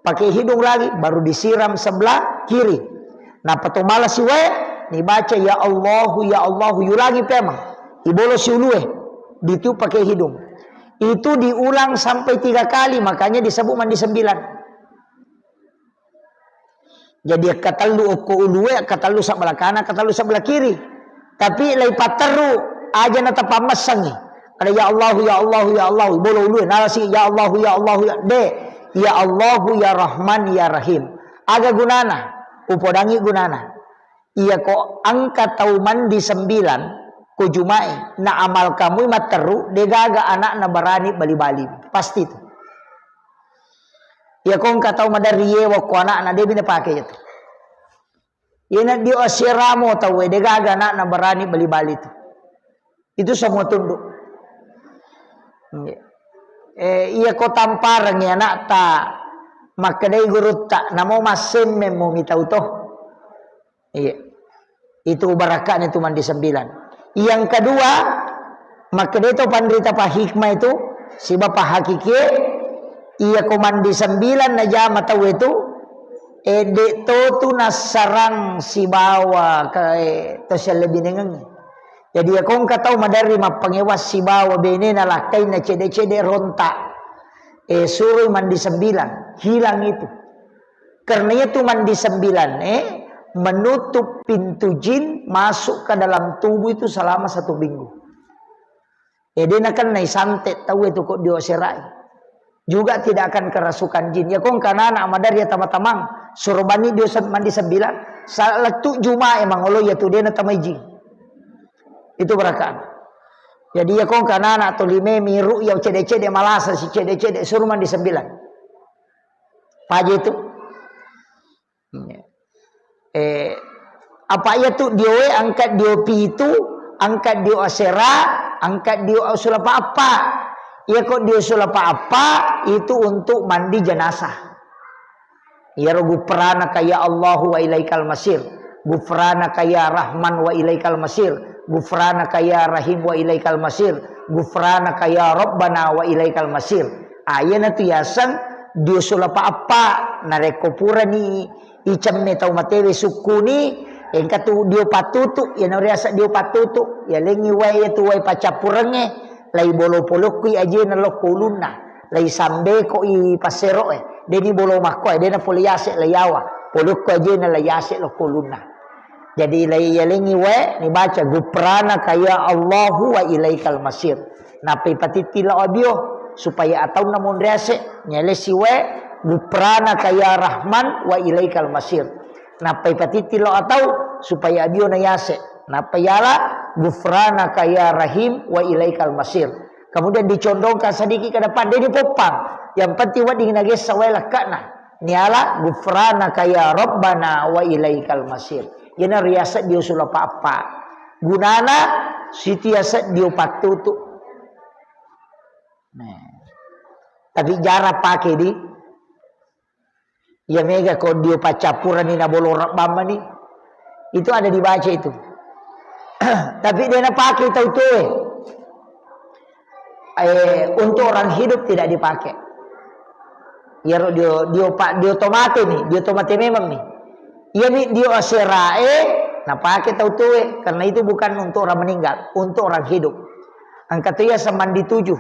pakai hidung lagi, baru disiram sebelah kiri. Nappa to malasi wae, nibaca, "Ya Allahu, ya Allahu," yulangi pemang. Ibolosi ulue, ditiup pakai hidung. Itu diulang sampai tiga kali, makanya disebut mandi sembilan. Jadi, akkatellu okko ulue, akkatellu sebelah kanan, akkatellu sebelah kiri. Tapi lai patterru, aja na tapammessangi. Ada, "Ya Allahu, ya Allahu, ya Allahu," bolo ulue, nalasi, "Ya Allahu, ya Allahu, ya," de, "Ya Allahu, ya Rahman, ya Rahim." Aga gunana? Upodangi gunana. Iya ko engka tau mandi sembilan, ko Jumai, na amal kamui matteru, degaga anakna barani bali-bali. Pasti tu. Iya ko engka tau maderri yewa ko anakna, debi napake itu. Iyana dio asiramo tau, degaga anakna barani bali-bali tu. Itu semua tunduk. Eh, iya ko tampareng ya anakta, makkedai gurutta, namo massemmeng mo mitau to. Iya. Itu barakka'na itu mandi sembilan. Yang kedua, makkeda to panrita pa hikmah itu, siba pa hakikie, iya ko mandi sembilan najama tau itu, eh, de to tu nassarang sibawa ke, eh, to siallebinengengnge. Jadi, iya ko engka tau maderri mappangewa sibawa benena lakkainna cede-cede ronta, eh, suroi mandi sembilan, hilang itu. Karena itu mandi sembilan, eh, menutup pintu jin masuk ke dalam tubuh itu selama satu minggu. Eh, de nakennai santet tau itu ko dio serai. Juga tidak akan kerasukan jin. Ya ko engka anak maderri ya tama-tamang, suruh bani dio se-, mandi sembilan, salettu Juma emang olo ya tu de natamai jin. Itu barakka'na. Jadi, iya kong kana anak to lime miru iya cede-cede malasa si cede-cede suruh mandi sembilan. Paje itu. Eh, apa iya tu dioe angkat dio pitu, angkat dio asera, angkat dio sulapa apa. Iya kok dio sulapa apa itu untuk mandi jenazah. Iyaro gufranaka ya Allahu wa ilaikal masir. Gufranaka ya Rahman wa ilaikal masir. Gufranaka ya Rahim wa ilaikal masir. Gufranaka ya Rabbana wa ilaikal masir. Ayana tu yaseng dio sulapa apa. Narekko purani icemme tau matewe sukkuni, engka tu dio pattutu, iyana riaseng dio pattutu. Yalengi wae iya tu wae paccappurengnge, lai bolo polokkui ajena lokko ulunna. Lai sambeko i passero'e. Deni bolo makkoe, dena pole yase lai yawa. Polokko ajena lai yase lokko ulunna. Jadi lai yalengi wae, nibaca gufranaka ya Allahu wa ilaikal masir. Nappai patitti lao abio, supaya ataunna monri ase, nyalesi wae, gufranaka ya Rahman wa ilaikal masir. Nappai patitti lao atau, supaya abio na yase. Nappai yala, gufranaka ya Rahim wa ilaikal masir. Kemudian dicondongkan sedikit ke depan, dia dipoppang. Yang penting wedding nagessa wae lekka'na. Niala gufranaka ya Rabbana wa ilaikal masir. Iyana riaseng dio sulapa apa. Gunana sitiaseng dio pattutu. Nah. Tapi jarang pakai di. Iya mega ko dio paccappurani na bolo rabbang mani. Itu ada dibaca itu. Tapi dia na pakai tau tuwe. Eh, untuk orang hidup tidak dipakai. Iyaro dio, dio pa-, dio tomate ni, dio tomate memang ni. Iya mi dio aserae, na pakai tau tuwe. Karena itu bukan untuk orang meninggal, untuk orang hidup. Angka tu iya semandi tujuh.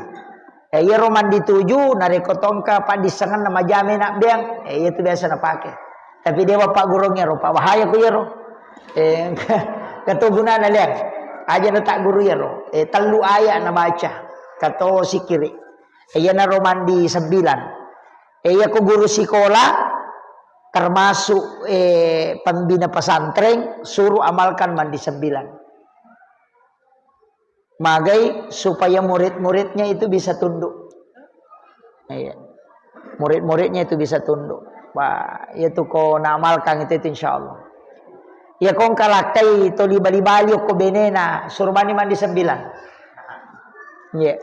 Eh, iyaro mandi tuju, narekko tongka paddissengenna majame nabbeang, eh, iya tu biasa napake. Tapi dewa paggurung iyaro, pa bahaya ku iyaro. Eh, kato gunana liang. Aja na tak guru iyaro. Eh, tellu ayat nabaca. Kato sikiri. Eh, iyanaro mandi sembilan. Eh, iya ku guru sikola, termasuk, eh, pembina pesantren, suruh amalkan mandi sembilan. Magai supaya murid-muridnya itu bisa tunduk. Iya. Murid-muridnya itu bisa tunduk. Wah, itu ko naamalkan itu, itu insya Allah. Ya kong kalakkai to libali-bali ko benena, suruh mandi mandi sembilan. Iya.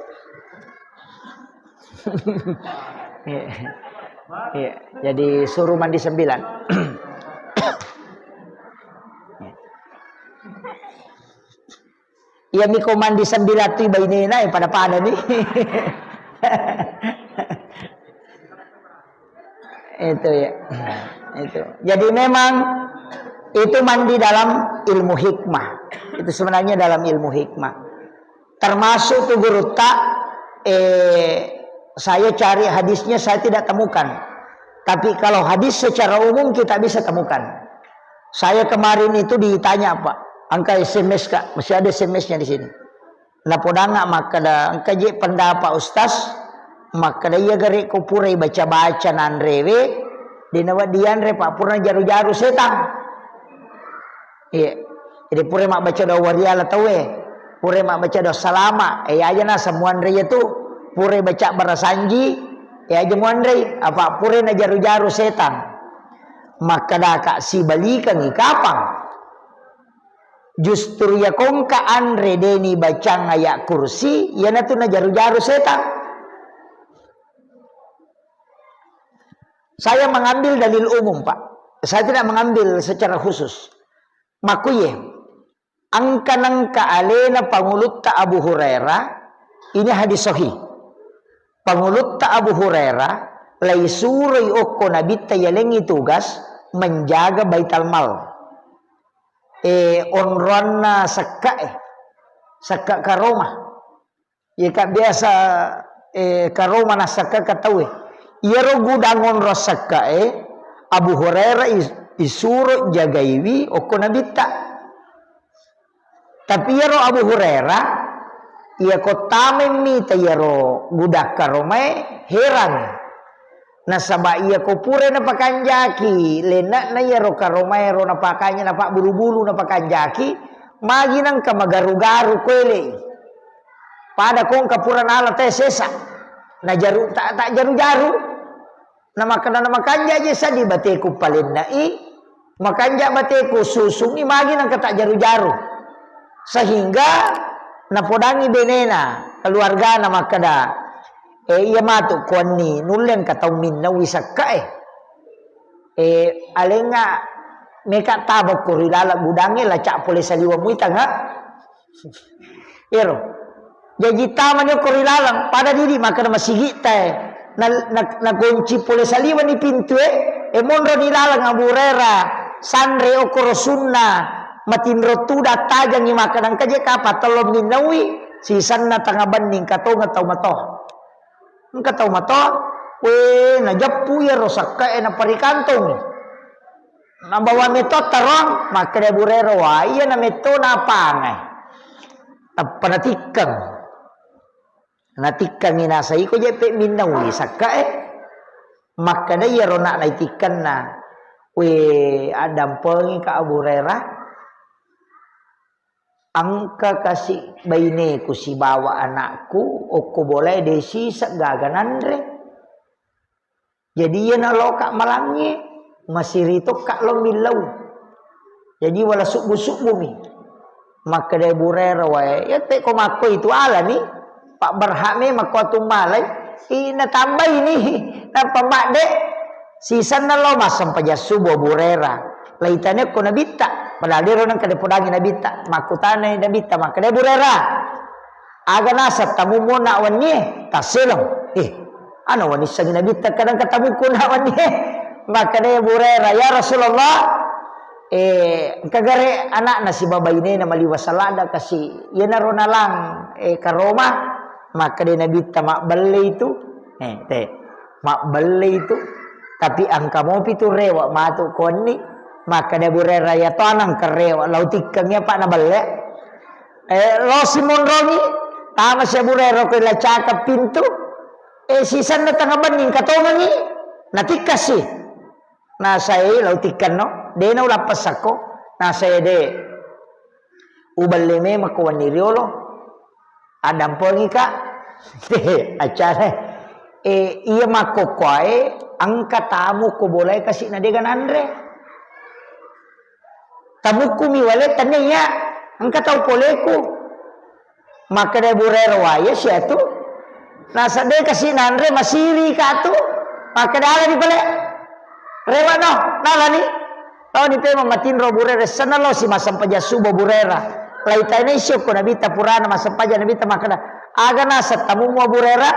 Iya. Iya. Jadi suruh mandi sembilan. Iya. Iya miko mandi sembilan tu bainena, eh, pada-pada ni. Itu ya. Itu. Jadi memang itu mandi dalam ilmu hikmah. Itu sebenarnya dalam ilmu hikmah. Termasuk tu gurutta, eh, saya cari hadisnya saya tidak temukan. Tapi kalau hadis secara umum kita bisa temukan. Saya kemarin itu ditanya, Pak, angka S M S, Kak, masih ada S M S-nya di sini. Napodanga makkeda, engka je pendapat Ustaz, makkeda iya gare ko purai baca-baca nanrewe, dena wedding yanre, Pak, pura jaru-jaru setang. Iya. Jadi pura mabbaca doa wariala tauwe, pura mabbaca doa salama, eh, aja na semua anre itu, pura baca barasanji, eh, aja muanre, apa pura na jaru-jaru setang. Makkeda ka sibalikangi kapang. Justru iya kongka anre deni bacang ayat kursi, iyanatu najaru-jaru setang. Saya mengambil dalil umum, Pak. Saya tidak mengambil secara khusus. Makkuye, angka nengka alena pangulutta Abu Hurairah, ini hadis sahih. Pangulutta Abu Hurairah, laisuroi okko nabitta yalengi tugas menjaga Baital Mal. Eh, onroanna sekka, eh. Sekka karoma. Iya, Kak, biasa, eh, karoma nasakka ka tauwe. Iyaro gudang onro sakka, eh, Abu Hurairah is-, isuro jagaiwi okko nabitta. Tapi iyaro Abu Hurairah, iya ko tameng mita iyaro gudang karomae, heran. Nasaba iya ko pura napakanjaki, lenne'na iyaro karomaero napakanja, napabbulu-bulu napakanjaki, magi nengka magaru-garu kuelei. Pada kongka pura nala te sesa. Na jaru, tak, tak jaru-jaru. Na makkeda na makanja je sadi bateku palenna i, makanja bateku susungi magi nangka tak jaru-jaru. Sehingga napodangi benena, keluargana makkeda, "Eh, iya matu kuanni, nulle engka tau minnaui sakka e. Eh, alenga meka taba ko ri laleng gudangnge, lacak pole saliwa muitanga." Ero. Jaji tamani okko ri laleng, pada didi makkeda masigitta e. Na, na, nagonci pole saliwani pintue, e monro ni laleng Abu Hurairah, sanre okkoro sunna, matinro tuda tajangi makkeda engka je kapang tello minnaui, sisenna tengnga benni engka tongeng tau matoa. Engka tau matoa, we, najeppu iyaro sakka e naparikantongi. Nabawa metto tarong, makkeda Abu Hurairah, "Wa, iya na metto napangai." Tappa natikkeng. Natikkengi nasa iko jeppe minnaui sakka e. Makkeda iyaro nak naitikkenna, "We, addampengika Abu Hurairah. Engka kasi baineku sibawa anakku, okko bolae de siseng gaga nanre." Jadi iyana loka malangnge, masiri tokka lo millau. Jadi wala subbu-subbumi. Makkeda Abu Hurairah, "Wae, iya te ko makkoi tu alani, Pak berhak memang ko atummalai, ina tambaini, nappa madde, sisenna lo massempajang subuh Abu Hurairah. Laitane ko Nabitta, padahal dero nengka dipodangi Nabitta, makkutanai Nabitta, makkeda Abu Hurairah, 'Aga naseng tamummu nak wennie?' Tasseleng. Eh, ana wanissengi Nabitta kadang katamukku nak wennie?" Makkeda Abu Hurairah, "Ya Rasulullah, eh, engka gare anakna sibawa bainena maliwa salada kasi, iyanaro nalang, eh, karoma." Makkeda Nabitta, "Mabbelle itu." Eh, te, "Mabbelle itu. Tapi engka mopi tu rewa matu ko wenni." Makkeda Abu Hurairah, "Ya to anang kerewa, lau tikkengi apa nabelle." Eh, lo simonrongi, tama si Abu Hurairah ko lacaka pintu. Eh, sisenna tengnga benni engka tongengi, natikkasi. Nasae lau tikkenno, de na ulappessakko. Nasae de. Ubelle memang ko wenni riolo. Addampengika. Acare. Eh, iya makkokkoe engka tamu ko bolae kasi na dega nanre. Tamukkumi wale tania iya, engka tau poleku. Makkeda Abu Hurairah, "Wae siatu." Nasa de kasi nanre masiri katu. Makkeda alani pale. Rewa no, nalani. Laoni pemeng matinro Abu Hurairah, senna lo si massempajang subuh Abu Hurairah. Laitaina isi okko Nabitta purana massempajang Nabitta makkeda, "Aga naseng tamummu Abu Hurairah?"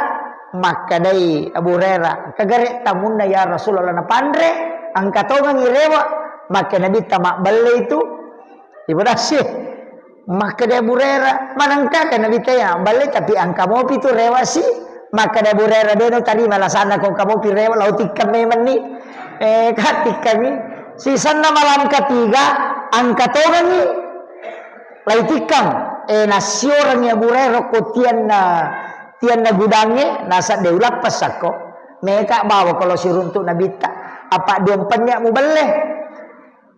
Makkedai Abu Hurairah, "Kagare tamunna ya Rasulullah napanre, engka tongengi rewa." Makkeda Nabitta, "Mabbelle itu." Ibu Nasir, makkeda Abu Hurairah, "Manengka ka Nabitta ya, balle tapi engka mopi tu rewa si." Makkeda Abu Hurairah, "De no tarima alasanna ko engka mopi rewa, lau tikkeng memenni." Eh, ka tikkengi. Sisenna malam ketiga, engka tongengi. Lau tikkeng. Eh, nassiorengi Abu Hurairah ko tianna, tianna gudangnge, nasa de ulappessakko. Meka bawa kalau siruntuk Nabitta. Apa duampennya mubelle.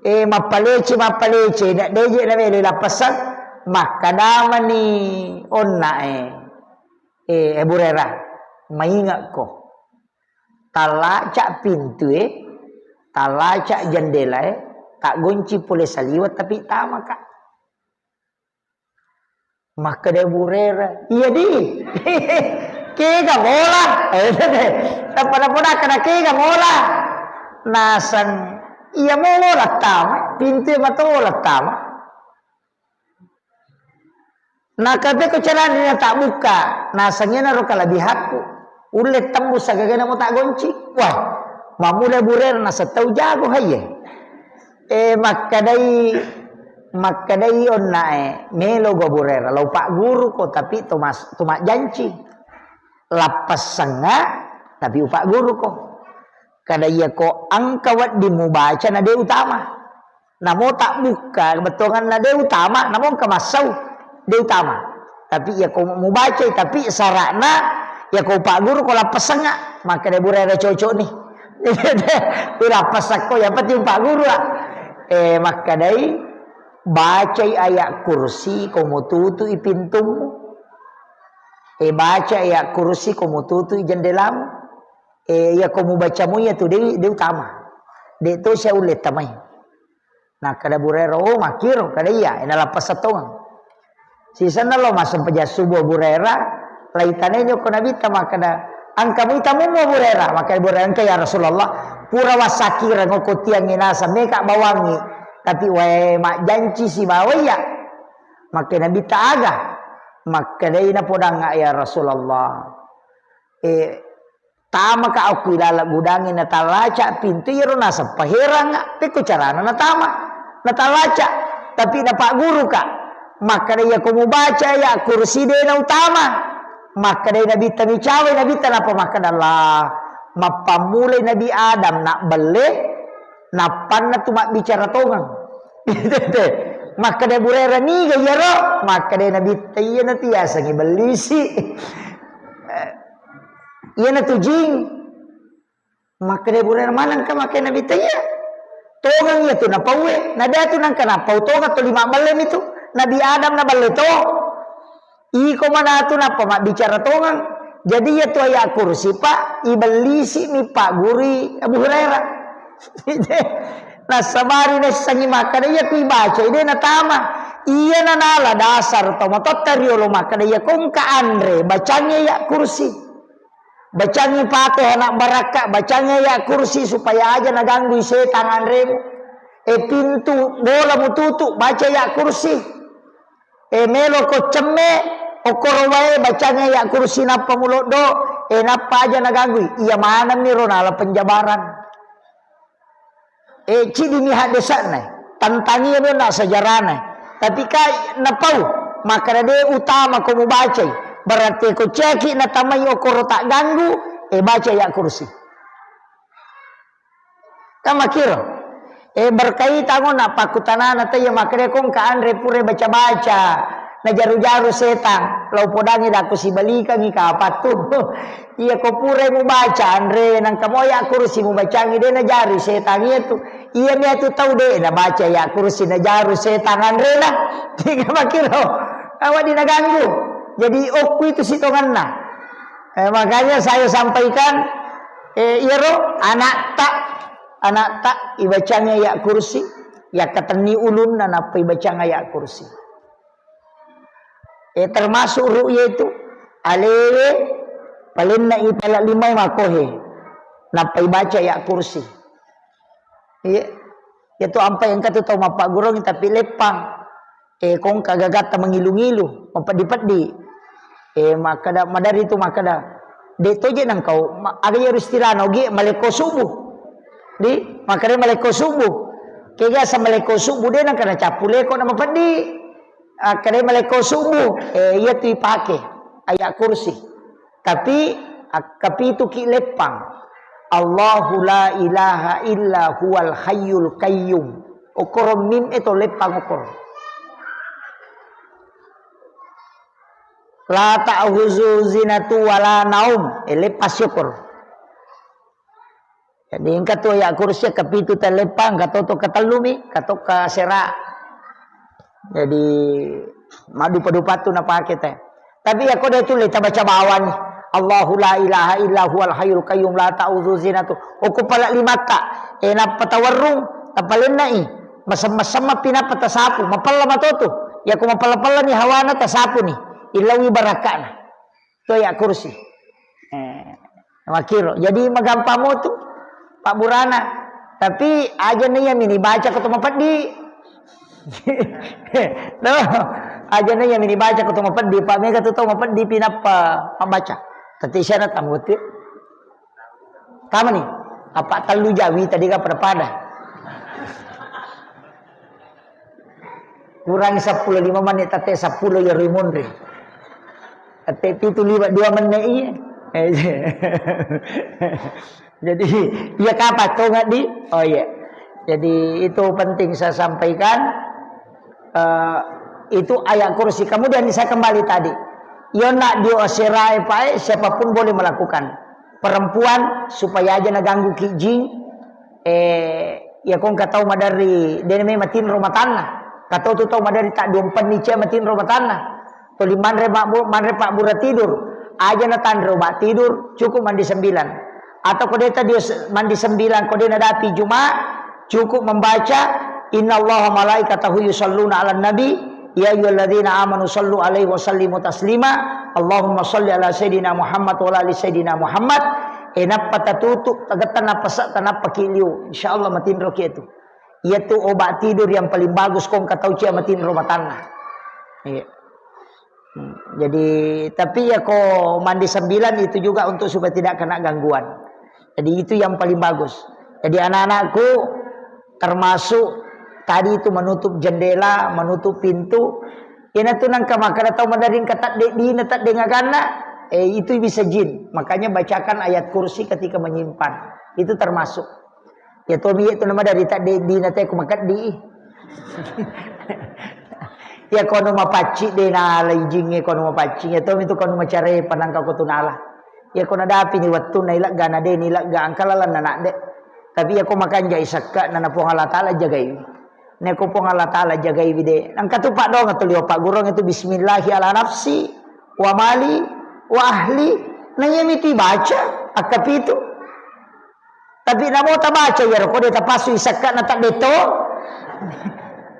Eh, mappalece, mappalece, na deje na melo lappessang, makkedamani onna e, eh, Abu Hurairah, "Maingekko, tallaca pintu e, tallaca jendela e, taggonci pole saliweng, tapi tamaka." Makkeda Abu Hurairah, "Iya di." Kega mola. Tappa napodakkana kega mola. Naseng, iya mo mola tama, pintu e mato mola tama. Nakapeko carana na tabbukka, naseng iyanaro kalebbihakku. Ulle tembus sagagana mo taggonci. Wah, mammula Abu Hurairah naseng tau jago haiye. Eh, makkedai, makkedai onna e, "Melo go Abu Hurairah, lau pagguruko, tapi to mas-, to majjanci. Lappessengnga, tapi upagguruko." Kada iyako engka wedding mubaca na de utama. Namo tabbukka bettuanganna de utama, namo engka massau de utama. Tapi iyako mubacai, tapi sara'na iyako upagguruko lappessengnga, makkeda Abu Hurairah cocok ni. Ulappessakko, yang penting upagguru, ah. Eh, makkedai, "Bacai ayat kursi, ko mututui pintummu." E, baca Ayat Kursi ko mututu i jendelamu. E, iya ko mubacamu iya tu de, de utama. De to sia ulle tamai. Nakkeda Abu Hurairah, "Oh, makkiro," kada iya, e, nalappa settongang. Sisenna lo massempajang subuh Abu Hurairah, laitanai ni okko Nabitta makkeda, "Engka muita mummu Abu Hurairah?" Makkeda Abu Hurairah, "Engka ya Rasulullah, pura wassakireng okko tiangnge naseng meka bawangngi, tapi wae majjanci sibawa iya." Makkeda Nabitta, "Aga?" Makkedai napodangnga, "Ya Rasulullah, e, tamaka okko ilaleng gudangnge natallaca pintu iyaro naseng paherangnga, pekko carana natama, natallaca, tapi napagguruka." Makkeda, "Iya ko mubaca Ayat Kursi de nautama." Makkedai Nabitta, micawai Nabitta, nappa makkeda, "Allah, mappammulai Nabi Adam nabbelle, nappanna tu mabbicara tongeng." Makkeda Abu Hurairah, "Niga iyaro?" Makkeda Nabitta, "Iyana tu yasengnge bellisi. Iyana tu jing." Makkeda Abu Hurairah, "Manengka?" Makkeda Nabitta, "Iya tongeng iya tu napauwe, na de tu nengka napau tongeng tuli mabbelle mi tu. Nabi Adam naballe to. Iko manatu nappa mabbicara tongeng." Jadi iya tu Ayat Kursi, Pak, ibellisi mi paggurui Abu Hurairah. Nassabari naissengngi makkeda, "Iya ku ibacai de natama." Iya nanala dasar to matotta riolo makkeda, "Iya ko engka anre, bacangngi Ayat Kursi. Bacangngi Fatihah anak barakka, bacangngi Ayat Kursi supaya aja naganggui setang anremu. E, pintu bola mututu, baca Ayat Kursi. E, melo ko cemme, okkoro wae, bacangngi Ayat Kursi nappa muloddo, e, nappa aja naganggui." Iya maneng mi ro nala penjabaran. E, ciddi mi haddesa'na, tantangi mi onna sejarahna. Tapi ka napau, makkeda de utama ko mubacai. Berarti ko ceki natamai okkoro tagganggu, e, baca Ayat Kursi. Kan makkiro. E, berkaitan onna pakkutanana taiya makkeda ko engka anre pura baca-baca. Najaru-jaru setang, lao podangi dakku sibalikangi kapattu. Iya ko purai mubaca anre, nangka mo Ayat Kursi mubacangi, de najaru setang iya tu. Iya mi tu tau de nabaca Ayat Kursi najaru setang anrena. Tiga makkiro. Awak di naganggu. Jadi okku itu sitonganna. Eh, makanya saya sampaikan, eh, iyaro anakta, anakta ibacangi Ayat Kursi, yakkatenni ulunna nappa ibacang Ayat Kursi. Eh, termasuk ruqyah itu, alewe palenna ipala limai makohe, nappa ibaca Ayat Kursi. Iya. Iya tu ampai engka tu tau mappagguruangi tapi leppang. Eh, kongka gagatta mengilu-ngilu, mapeddi-peddi. Eh, makkeda, madari tu makkeda, "De toje nangkau, ma-, aga iyaro istilahna ogi malekko subuh." Di, makkeda malekko subuh. Kega sa malekko subuh de nangka nacappu leko na mapeddi. Akkeda malekko subuh, eh, iya tu ipake Ayat Kursi. Tapi akkapituki leppang. Allahu la ilaha illa huwal hayyul qayyum. Okkoro mim e to leppang okkoro. La ta'khuzuhu sinatun wala naum. E leppang si okkoro. Jadi engka tu Ayat Kursi kapitu telleppang, katoto katellumi, katokka sera. Jadi madupa-dupa tu napake te. Tapi ya kode tu le tabaca bawani. Allahu la ilaha illa huwal hayyul qayyum la ta'khudzuhu sinatun. Okko pala limatta. E nappa tawerrung, tapalennai. Masem-masem mapi nappa tasapu. Mapella matotu. Ya ko mapella-pella ni hawana tasapu ni. Illawi barakana. To Ayat Kursi. Eh, makkiro. Jadi magampang mo tu pabburana. Tapi aja na iya mini baca ko to mapeddi. No. Aja na iya mini baca ko to mapeddi, pa mega tu tau mapeddi pinappa mabbaca. Tette siana tamu tu. Tama ni. Apa tellu jawi tadi ka pada-pada. Kurangi seppulo lima menit, tette seppulo ya rimunri. Tette pitu liwat dua menit iya. Jadi, iya kapan tonga di? Oh iya. Jadi itu penting saya sampaikan. Eh, itu Ayat Kursi. Kemudian saya kembali tadi. Yonna dio serae pae, siapapun boleh melakukan. Perempuan supaya aja naganggu ki jing, eh, ya kong katau maderri, dene me matinro matanna. Katau tu tau maderri tak diompenni cia matinro matanna. Toli manre mabbu-, manre pabbura tidur. Aja natanre obat tidur, cukup mandi sembilan. Atau ko de' tadi s-, mandi sembilan, ko de' nadapi Juma, cukup membaca, "Innallaha malaikatahu yusalluna 'alan nabi, ya ayyuhalladzina amanu sallu 'alaihi wa sallimu taslima. Allahumma salli 'ala sayyidina Muhammad wa 'ala ali sayyidina Muhammad." E, nappa tatutu, tagetta napasa, tanappa ki liu. Insyaallah matinro ki itu. Iyatu obat tidur yang paling bagus ko engka tau cia matinro matanna. Iya. Hmm, jadi, tapi ya ko mandi sembilan itu juga untuk supaya tidak kena gangguan. Jadi itu yang paling bagus. Jadi anak-anakku termasuk tadi itu menutup jendela, menutup pintu. Iyana tu nangka makkeda tau maderri engka tadde dina tadde ngaganna, eh, itu bisa jin. Makanya bacakan ayat kursi ketika menyimpan. Itu termasuk. Ya tomi itu nama dari tadde dina te ku makeddi. Ya kono mapacci de nalai jingnge kono mapaccing. Ya tomi tu kono macare panangka ko tu nala. Ya kono dapi ni wettu na ilegga na de ni ilegga angka lalenna nak de. Tapi ya ko makanja isekka na na Puang Allah Taala jagai. Ne ko Puang Allah Taala jagai de. Nangka tu pak dong tu liwa pak gurung itu bismillahi ala nafsi wa mali wa ahli. Na iya miti baca akka pitu. Tapi namo tabaca iyaro ko de tapassu isekka na tadde to.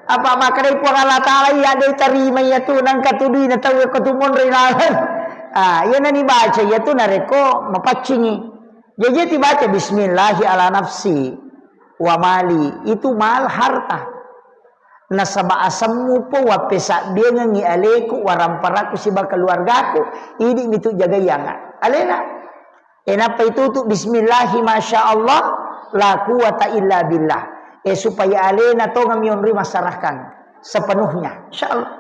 Apa makkedai Puang Allah Taala iya de tarima iya tu nangka tu duina tau ko tu monro ilalang. Ah, iya nani baca iya tu narekko mapaccingi. Jaji tibaca bismillahi ala nafsi wa mali. Itu mal harta. Nasaba asemmu po wappesabbiangengi aleku waramparaku siba keluargaku. Idi mitu jagaianga. Alena. E, nappa itutu bismillahi masya Allah la quwata illa billah. E, supaya alena tongeng mionroi masyarakat sepenuhnya. Insya Allah.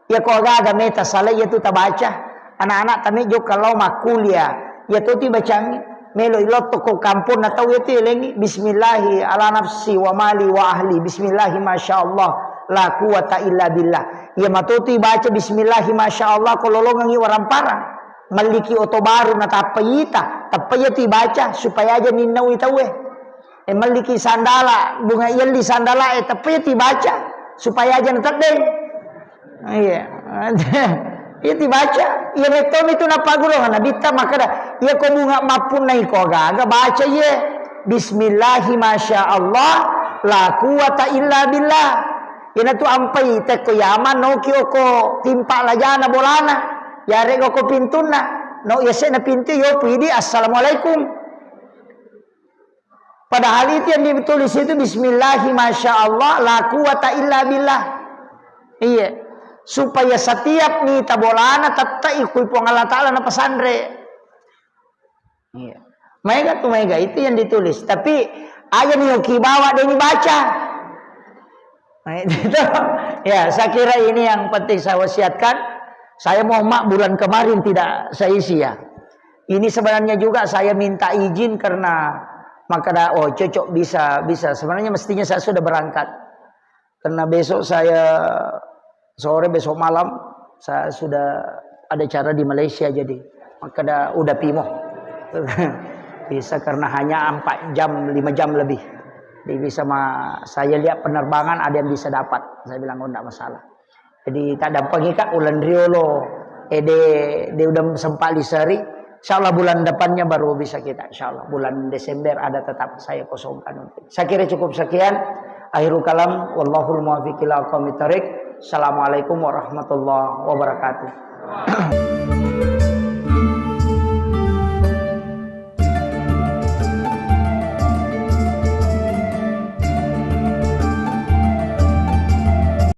Ya ko aga-aga meta salai ya tu tabaca. Anak-anak tame jokka lao makkuliah. Ya tu ti bacangi. Melo ilotto ko kampung na tau ya tu elengi. Bismillahi ala nafsi wa mali wa ahli. Bismillahi masya Allah la quwata illa billah. Ya matotu ibaca bismillahi masya Allah ko lolongengi waramparang. Melliki oto baru natappa ita, teppa iya tu ibaca supaya aja ninnaui tauwe. E, melliki sandala, bunga yelli sandala e, teppa iya tu ibaca supaya aja nateddeng. Iya. Iya tu ibaca. Iya mettomi tu nappagurung nabitta makkeda, iya ko bunga mappunnai ko gaga baca iye. Bismillahi masya Allah la quwata illa billah. Ina tu ampai tekko yaman noki oko timpa lajana bolana. Yarega ko pintunna, no yasena pintu yo pidi assalamualaikum. Padahal itu yang ditulis itu bismillahi masya Allah la quwata illa billah. Iya. Supaya setiap mita bolana tettai kui Puang Allah Taala napasanre. Iya. Maega tu maega itu yang ditulis. Tapi aja ni oki bawa deni baca. Nah, itu. Ya, saya kira ini yang penting saya wasiatkan. Saya mohon maaf bulan kemarin tidak saya isi ya. Ini sebenarnya juga saya minta izin karena makkeda, oh cocok bisa, bisa. Sebenarnya mestinya saya sudah berangkat. Karena besok saya sore, besok malam saya sudah ada acara di Malaysia, jadi makkeda udah pimo. Bisa karena hanya empat jam, lima jam lebih. Jadi bisa ma-, saya lihat penerbangan ada yang bisa dapat. Saya bilang, "Oh, ndak masalah." Jadi tak dampeng ika ulan riolo, eh, de, de udah sempat liseri. Insya Allah bulan depannya baru bisa kita. Insya Allah bulan Desember ada tetap saya kosongkan untuk. Saya kira cukup sekian. Akhirul kalam, wallahul muwaffiq ila aqwamit thariq. Assalamualaikum warahmatullahi wabarakatuh.